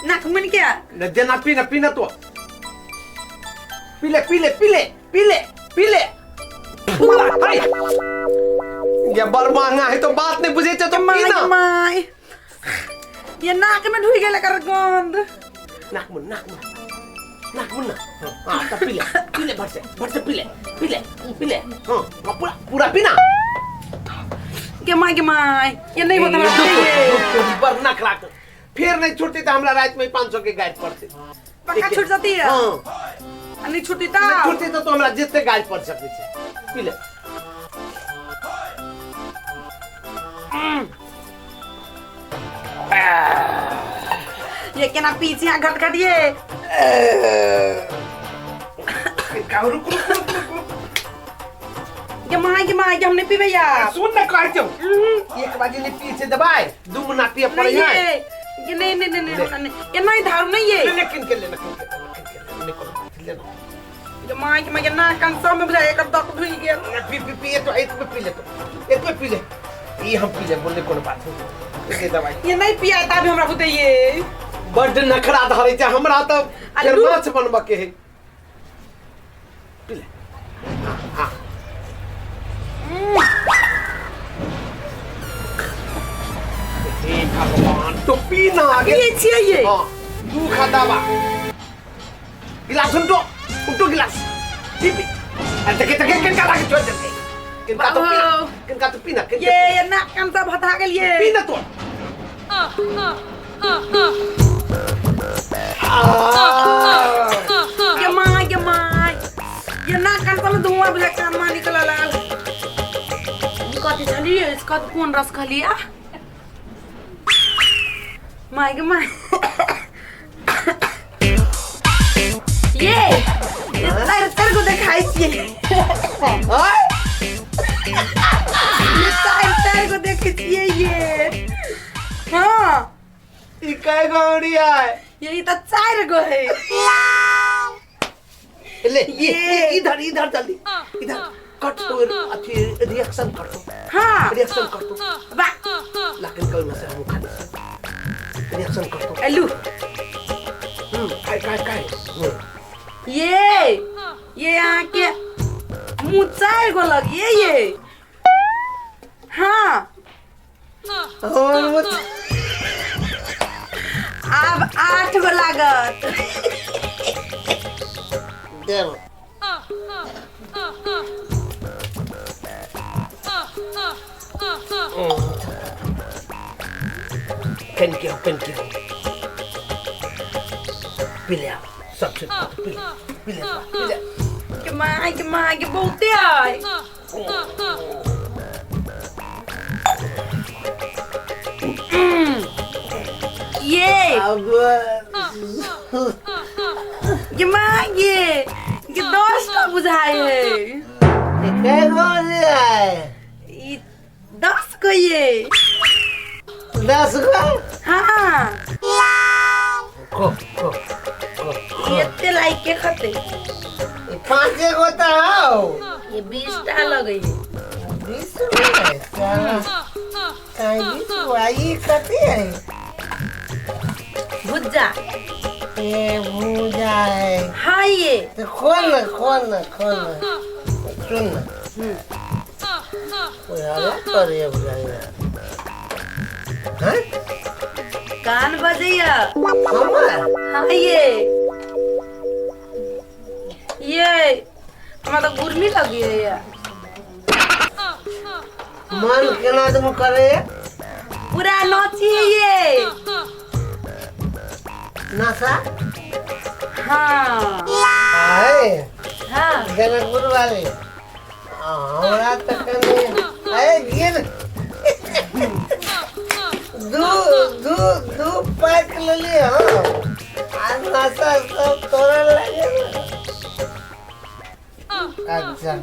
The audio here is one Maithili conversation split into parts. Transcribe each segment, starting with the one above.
नाक मुनि के न जेना पी न पी न तो पी ले पी ले पी ले पी ले पी ले पूरा अरे ये बड़ महंगा है तो बात नहीं बुझे तो पी ना my ये नाक में ढुई गेल एकर गंध। नाक मुन नाक मुन नाक मुन ना। हाँ हाँ, तब पी ले भर से पी ले पी ले पी ले। हाँ हाँ, पूरा पूरा पीना। के my के my ये नहीं होता हमरा ये। बड़ नखरा कर। फिर नहीं छूटती तो हमरा रात में 500 के गाइड पड़ते। पक्का छूट जाती है? हाँ। आ नहीं छूटती तो? नहीं छूटती तो हमरा जितने गाइड पड़ सकती है। पी ले। ये केना पीछे यहाँ घट घट ये। रुक रुक रुक रुक रुक। के my के my के हमने पीबे यार। सुन ना कहै छौ। एक बाजी ले पी छै दबाई, दू मुन्ना पिए पड़ै नहीं है। ये, ये नहीं नहीं नहीं नहीं हमरा नहीं। ये नहीं धारू नहीं ये। ले ले किन के ले ले किन के ले किन के ले नहीं कोनो बात ले ना। ये my के my के ना कान सब में बुझाय एकर दक धुई गेल। ना, पी पी पी ये तो एक में पी ले तो एक में पी ले। ई हम पी ले बोलने कोनो बात नहीं। दे दवाई। ये नहीं पिया ता भी हमरा बुते ये। बड्ड नखरा धरै छै हमरा तऽ अरे फेर लू। माछ बनबऽ के है। पी ले। हाँ हाँ। हे भगवान तो पी ना आगे। पिए छियै ये। हाँ तू खा दवा। गिलास उल्टो उल्टो गिलास। पी पी। अरे देखे देखे किनका लागे छोड़ दे। किनका तो पीना किनका तो पीना किनका ये नाक कान सब हटा गेल ये। पी ना तो। के my के my ये नाक कान सब धुआं बुझा कान में निकल लागल। कथी छलिए इसका कोन रस खलिया my के my. ये ये तर तर को देखाई छियै। ये तर तर को देखै छियै ये। हाँ ई कै गौरी आय? ये तो चार गो है। ले ये इधर इधर जल्दी इधर कट तो अथी रिएक्शन कर दो। हाँ रिएक्शन कर दो। वाह लेकिन कल में से हम खाली रिएक्शन कर दो। एलू काय काय काय ये यहाँ के मुँह चार गो लग ये। हाँ आब 8 गो लागत। देव कन के हो कन के हो पी ले सबसे पी ले पी ले पी ले। के my के बहुते आय। ये अब ये माँ ये 10 टा बुझाए है। कै गौरी आय? ई 10 को ये 10 गो? हाँ को को को एते लाइक के खते 5 गो तो आओ। ये 20 टा लगे है। 20 गो है साला काहे 20 गो आई कते है? भुज्जा ये भुजा है। हाँ ये तो खोल ना खोल ना खोल ना सुन ना। कोई हल्ला कर ये भुजा हाँ कान बजैया। हमार? हाँ ये हमरा तो गुर्मी लगी है यार। मन केना तुम करे पूरा नाची है ये नशा। हाँ आए हाँ जनकपुर वाले हमरा तो कने अरे गिर दू दू दू पैक ले लिए। हाँ आ नशा सब तोरा लगे। अच्छा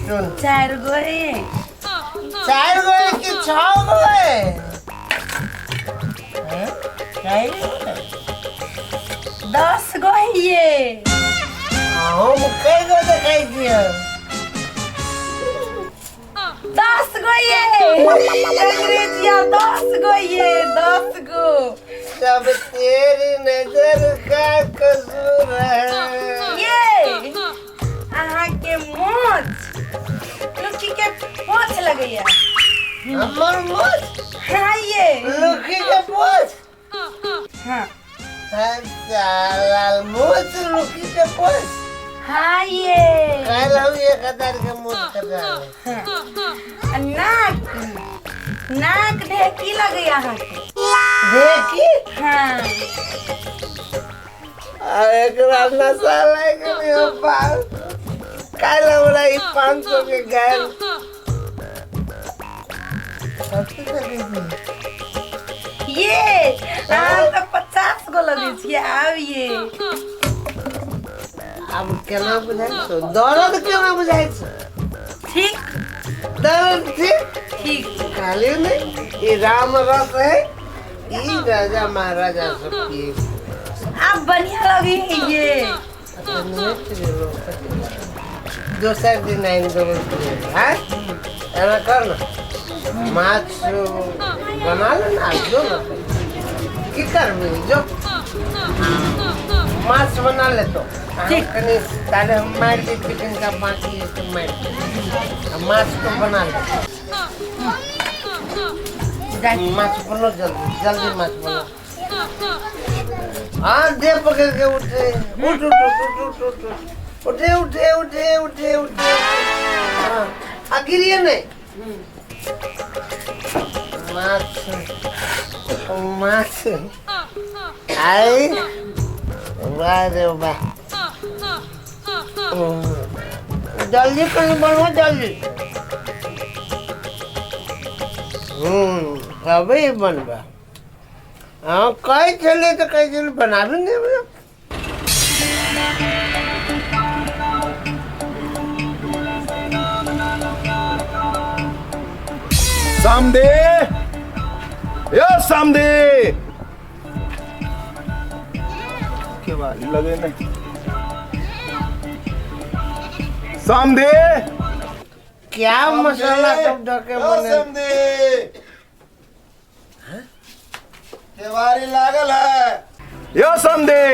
सुन 4 गो है। 4 गो है कि 6 गो है? 4 10 गो है ये। हम कै गो देखै छियै? 10 गो ये अंग्रेजिया 10 गो ये 10 गो। सब तेरी नजर का कसूर है। ये अहाँ के मोच लुकी के पोछ लगैया। हमर मोच? हाँ ये लुकी के पोछ? हाँ। साला मोच लुकी के पोछ? हाँ ये कल हम 1000 के मोच कटा। हाँ। नाक नाक ढेकी लगैया अहाँ के। ढेकी? हाँ। एकरा नशा लागि गेलै हो बाप। काल्हि हमरा ई 500 के गैल। ये अहाँ तऽ 50 गो लगै छियै आब ये। आब केना बुझाइ छौ? दर्द केना बुझाइ छौ? ठीक। दर्द ठीक? ठीक। कहलियौ ने ई राम रस है, ई राजा महाराजा सब पिए। आब बढ़िया लगे है ये। दोसर दिन आनि देबो। हाँ एना कर ना, माछ बना ले ना, जो ना की करबी जो माछ बना ले तो ठीक। कनी ताले हम मारि दै छियै कनिका, बाकी है मारि दै। माछ तो बना ले, माछ बनो जल्दी जल्दी माछ बनो। हाँ दे पकड़ के उठे उठ उठ उठ उठ उठ उठे उठे उठे उठे उठे। हाँ आ गिरिए नहीं। माछ माछ आई वाह रे वाह। जल्दी कहीं बनवा जल्दी। अभी बनवा। हाँ कहीं चले तो कहीं चले बना भी नहीं भैया। सामदे यो सामदे के बारी लगे नहीं। सामदे क्या मसाला सब ढके बने। सामदे केवारी लागल है। यो समधे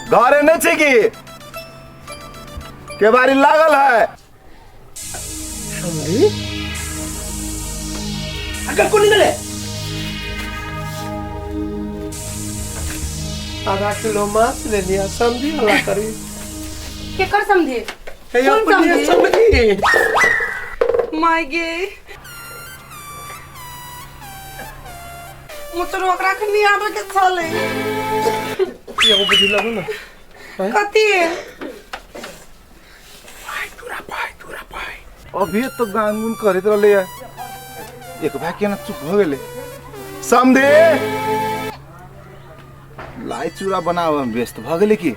घरे नहीं छी की केवारी लागल है। समधी अगर को निकले आधा किलो माछ ले लिया। समधी वाला करी केकर समधी? कौन समधी? समधी my गे मुचर ओकरा के नहीं आबे के छले। एगो बुद्धि लगो ना कथी पाई तुरा पाई तुरा पाई। अभी तो गान गुन करैत रहले है, एक भाई केना चुप भ गेले। समधे लाई चूड़ा बनावे में व्यस्त भ गेले की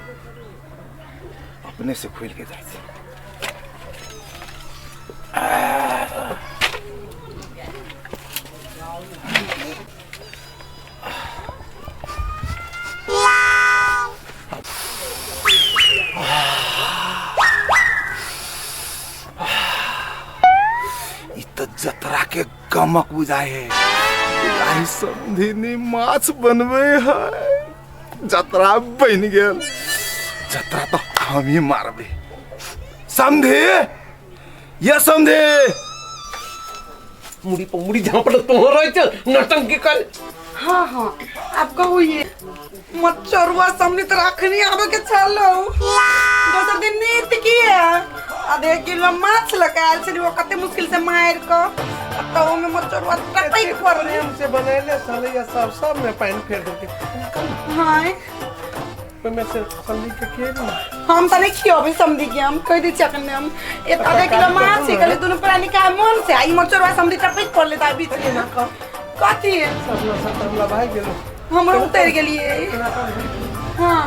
अपने से खुल के जाय छै। जतरा के गमक बुझाए है। समधिनी माछ बनवे है, जतरा बन गेल। जतरा तो हम ही मारबे। समधे ये समधे मुड़ी पर मुड़ी झापड़ तोहर रहै छै नौटंकी कर। हाँ हाँ आप कहू ये मच्छरवा सामने तो रखनी आबे के छलो। दोसर दिन नीत की है आधे किलो माछ लगायल छली, वो कते मुश्किल से मार क तो ओमे मच्छरवा टपक पड़ले। हमसे बनैले छलैया सब सब में पानी फेर देलकै। हां ओमे से समधी के के हम त नहीं खियबे समधी के, हम कह दै छियै अखन हम एक आधे किलो माछ निकले दुनु प्राणी का मन से आई मच्छरवा समधी टपक पड़ले त बीच में ना क कथी सब नशा त हमरा भाग गेलो, हमरो उतर गेलिए। हां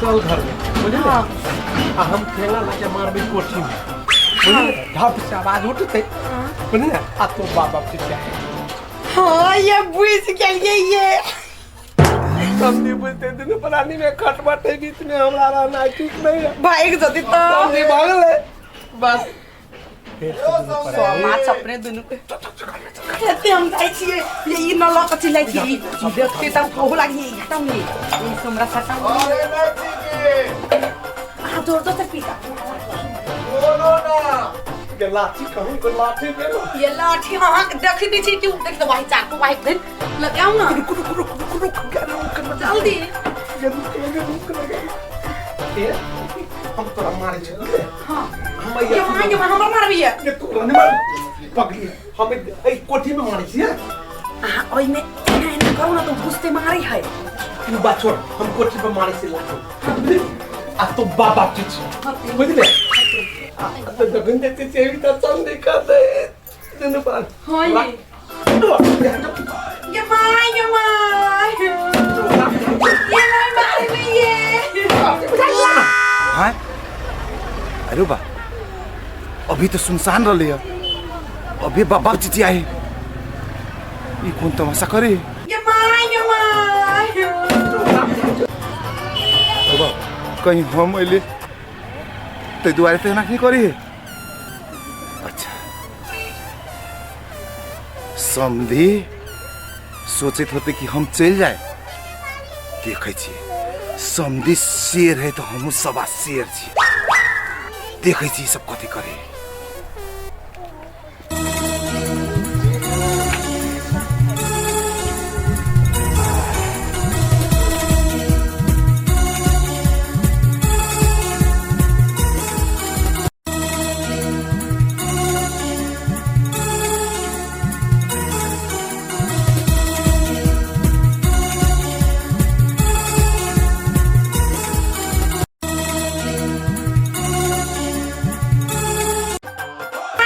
चल घर में बुझलिए। आ हम ठेला लके मारबे कोठी में बुझलिए, ढप से आवाज उठते बुझलिए। आ तो बाबा चिचिया। हां ये बुझ गेलिए ये समधी बुझते दुनू प्राणी में खटबटे बीच में हमरा रहना ठीक नहीं है। भाग जति त समधी भागले बस। सब माछ अपने दुनू के एते हम जाइ छियै। ये ई न लऽ कऽ चिल्लाइ छियै, ई देखते तब कहू लागी, ई हटाउ ने, ई हमरा सटाउ। अहाँ जोर जोर से पीटा। के लाठी कहूँ को लाठी दे। ये लाठी अहाँ के देख दै छी कि उ देख दे, वही चाकू वही फेर लगाउ ना। रुक रुक रुक रुक रुक रुक। जल्दी। रुक लगे, रुक लगे, ए हम तोरा मारे छी। हाँ। हम ये वहाँ के हमरा मारबी है। ये तोरा नहीं मार पगली, हम ए कोठी में मारे छी। अहाँ ओइमे एना एना करू ना तो घुसते मारै है। तू बात छोड़, हम कोठी पर मारे छी लाठी, बुझली? आ तो बाबा चीज बुझले, आ तो जखन देखते छी त समझी कहते दुनू पर। हाँ ये ये my, ये my, ये my मारबी ये। हाँ अरे बा, अभी तो सुनसान रही है, अभी बाबा चिचियाए, ई कौन तमाशा करे? ये my, ये my. बाबा कहीं हम अइले ते दुआरे ते नहीं करी। अच्छा समधी सोचित होते कि हम चल जाए, देखै छियै समधी शेर है तो हमहूँ सवा शेर छी, देखै छी सब कथी करे।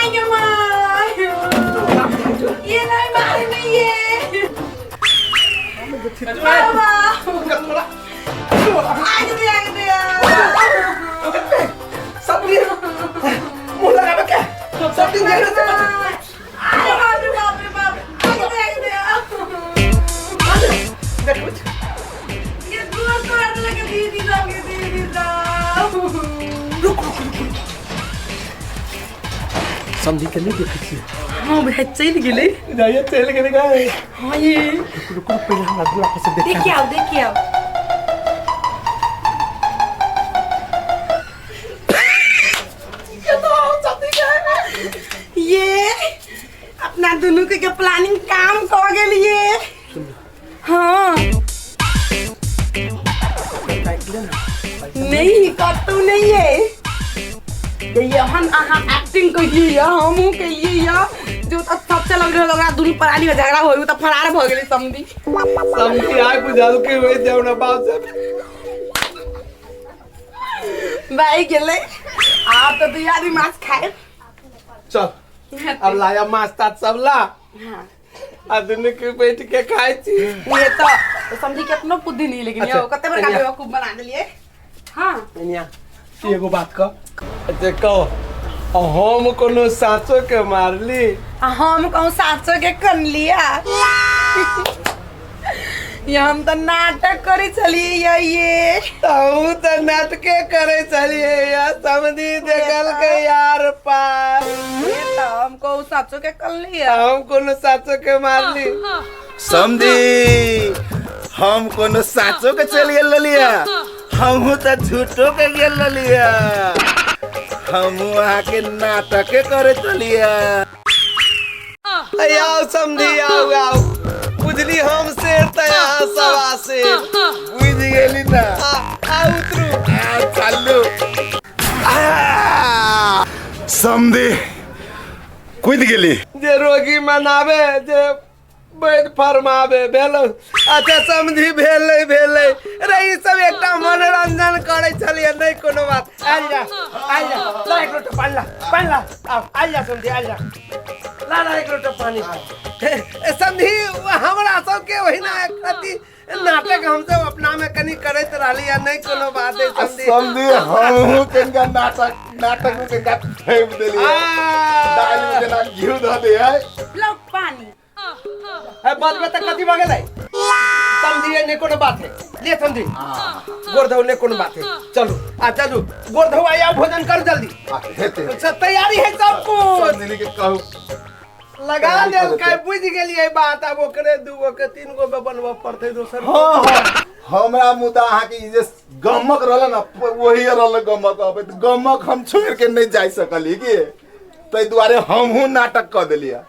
ये my, ये नहीं मारबी ये। बाबा आगे दे, आगे दे। सब लिए मुंह लगावे के सब दिन देख रहे। अरे बाप रे बाप रे बाप, आगे दे, आगे दे। देखो ये दूर तोड़ लगे दीदी साहब के, दीदी साहब। रुक रुक रुक रुक, समझी के नहीं देखै छी। हाँ भाई चलि गेलै। जाइए चलि गेलै गाय। हाँ ये रुक रुक, पहले हमरा दुआ पर से देख। देखिए आओ, देखिए आओ। ये तो ये अपना दोनों के प्लानिंग काम कर गेलिए। हाँ नहीं कतौ नहीं है ये, हम अहाँ एक्टिंग कहिए या हमहूँ कहिए या जो तो सबसे लग रहल ओकरा दुनू प्राणी में झगड़ा होय, उ त फरार भ गेलै समधी। समझी आइ बुझल के होय जाउ ना बाप से भाई गेलै। आब तो दुई आदमी माछ खाए। चल अब लाया माछ ताछ सब ला। हाँ आ दुनू के बैठ के खाइ छी। ये तो समझी के अपनो बुद्धि नहीं, लेकिन अच्छा, यो कते बड़का कनिया। बेवकूफ बना देलिए। हाँ कनिया एगो बात कह, अच्छा कहो, हम कोनो साँचो के मारली? आ हम कहूँ साँचो के कनलिया। ये हम तो नाटक करे चलिए या ये तहु तो नाटके करे चलिए या समझी देखल के यार पार। ये तो हम कहूँ साँचो के कनलिया। हम कोनो साँचो के मारली? समधी हम कोनो साँचो के चल गेल रलिया, हमहूँ तो झूठो के गेल रलिया, हमहूँ अहाँके नाटके करे चलिया। आओ समझी आओ आओ, बुझली हम शेर त यहाँ सवा शेर। बुझि गेली ना? आ उतरू। आ चालू समधी कूद गेली। जे रोगी मनावे जे वैद फरमावे भेलो। अच्छा समझी भेलै भेलै रे, ई सब एकटा मनोरंजन करै छलियै, नहीं कोनो बात। आइल जा आइल जा, ला एक लोटा पानी ला, पानी ला, आओ आइल जा समझी आइल जा, ला ला एक लोटा पानी। समझी हमरा सबके ओहिना अथी नाटक हमसब अपना में कनी करैत रहली, नहीं कोनो बात है समझी। समझी हमहूँ कनिका नाटक नाटक में कनिका फेंक देलियै, दालि में जेना घिउ धऽ दै है। लो पानी। है बचबे त कथी भऽ गेलै? समझी लिए नहीं कोनो बात है लिए समझी गोर धो नहीं कोनो बात है चलू आ चलू गोर धो आया भोजन कर जल्दी हेते सब तैयारी है सब कुछ समधिनी के कहू लगा लेल काय बुझ गेलिए बात आब ओकरे दू गो के तीन गो में बनबऽ पड़तै दोसर हाँ हाँ हमरा मुदा अहाँके ई जे गमक रहल ने वही रहल गमक अबैत गमक हम छोड़ि के नहि जाय सकली की ताहि दुआरे हमहूँ नाटक कऽ देलियै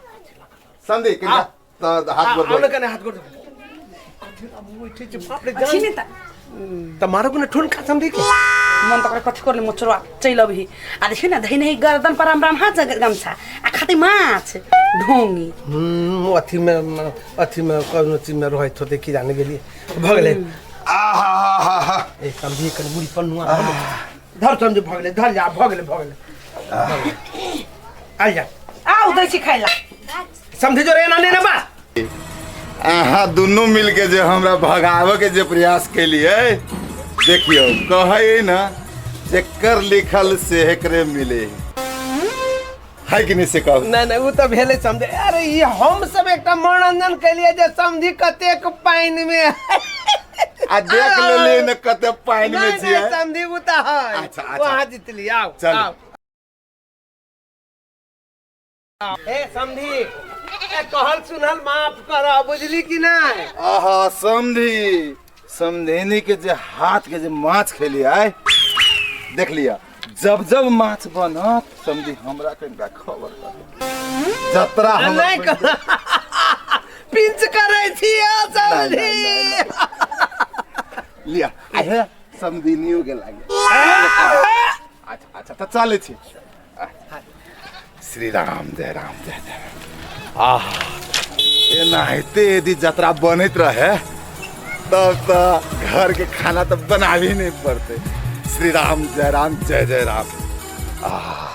समझी कि आ। तऽ हाथ गोड़ आउ ने धो। कने हाथ गोड़ धो। कथी आब उठै छै बाप रे अच्छी जान नहीं त त मारो ने ठुनका समझी के मन त ओकरा कथी करले मोचरवा चलि अबही आ देखियौ ने धैने है गर्दन पर राम राम हाथ गमछा आ खाते माछ ढोंगी अथी में कोनो चीज में रहैत होतै की जाने गेलियै भऽ गेलै आहा ए समझी कनि मुड़ी पर नुआ धर समझी भऽ गेलै धर जा भऽ गेलै भऽ गेलै आइ जा आउ दै छी खाइ ला समझी जो रे एना नहि ने बा अहाँ दुनू मिलके जे हमरा भगाबऽ के जे प्रयास केलियै देखियौ कहै न जेकर लिखल से एकरे मिले है कि नहीं से कहू नहि नहि ओ तऽ भेलै समझे अरे ई हम सब एकटा मनोरंजन केलियै जे समझी कतेक पानि मे आ देख लेलियै ने कते पानि में नहि छियै नहि समझी ओ तऽ है अच्छा, अच्छा। वहाँ जीतली आउ चलू। आउ ए समधी ए कहल सुनल माफ कर बुझली कि नहि आहा समधी समधिनी के जे हाथ के जे माछ खेलियै देख लिअ जब जब माछ बनत समधी हमरा कनिटा खबर कर जतरा हमर नहि पिंच करै छियै समधी नहीं, नहीं, लिअ आहे समधिनियो के लागे अच्छा अच्छा तऽ चलै छी श्री राम जय राम जय जय आह एनाहिते यदि जतरा बनैत रहे तब तऽ घर के खाना तऽ बनाबे नहीं पड़ते श्री राम जय राम जय जय राम आह